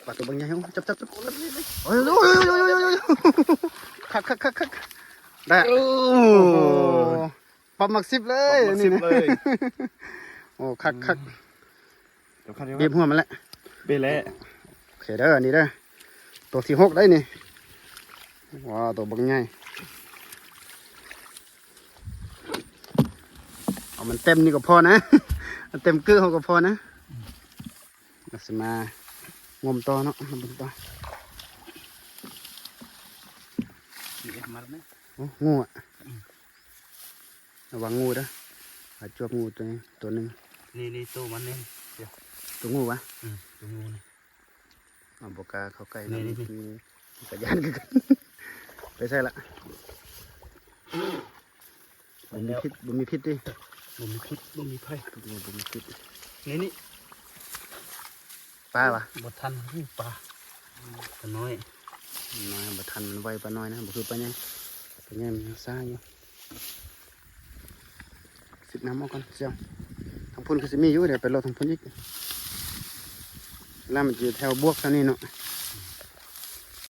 ປາໂຕບັກໃຫຍ່ ເອົາ ຈັບ ຈັບ ຈັບ ໂອ້ຍ ໂອ້ຍ ໂອ້ຍ ໂອ້ຍ ໂອ້ຍ ໂອ້ຍ ຄັກ ຄັກ ຄັກ ຄັກ ໄດ້ ໂອ້ ໂອ້ໂຫ ປັບໝາກສິບເລີຍ ປັບໝາກສິບເລີຍ ນີ້ນະ ໂອ້ ຄັກ ຄັກ ອືມ ເກັບຄັກ ເກັບ ບີບຫົວມັນແຫຼະ ເບະແຫຼະ ໂອເຄເດີ ອັນນີ້ເດີ ໂຕທີຫົກໄດ້ນີ້ ວ້າວ ໂຕບັກໃຫຍ່ ເອົາມັນເຕັມນີ້ກໍພໍນະ ມັນເຕັມກື້ເຮົາກໍພໍນະ ອືມ ລະຊິມາງົມຕໍ່ເນາະ ມາເບິ່ງຕໍ່ ນີ້ເຮັດມັດແມ່ນ ໂອ້ ງູອະ ອືມ ລະວັງງູເດີ ຫາຈວກງູໂຕນີ້ ໂຕໜຶ່ງ ນີ້ ນີ້ໂຕມັນນີ້ ໂຕງູຫວາ? ອືມ ໂຕງູນີ້ ເຮົາບໍ່ກ້າເຂົ້າໃກ້ ນີ້ ນີ້ ນີ້ ກະຢ້ານຄືກັນ ໄປໃສລະ? ບໍ່ມີພິດ ບໍ່ມີພິດຕິ ບໍ່ມີພິດ ບໍ່ມີໄພ ບໍ່ມີພິດ ນີ້ ນີ້ ປາຫວາ? ບໍ່ທັນຮູ້ປາ ປານ້ອຍ ນ້ອຍ ບໍ່ທັນ ມັນໄວປານ້ອຍນະ ບໍ່ຄືປາໃຫຍ່ ປາໃຫຍ່ມັນຍັງຊ້າຢູ່ ສິດນ້ຳອອກກ່ອນ ສ່ຽວ ທາງພຸ້ນຄືຊິມີຢູ່ ດຽວໄປເລາະທາງພຸ້ນອີກ ນ້ຳມັນຈະຢູ່ແຖວບວກເທົ່ານີ້ເນາະ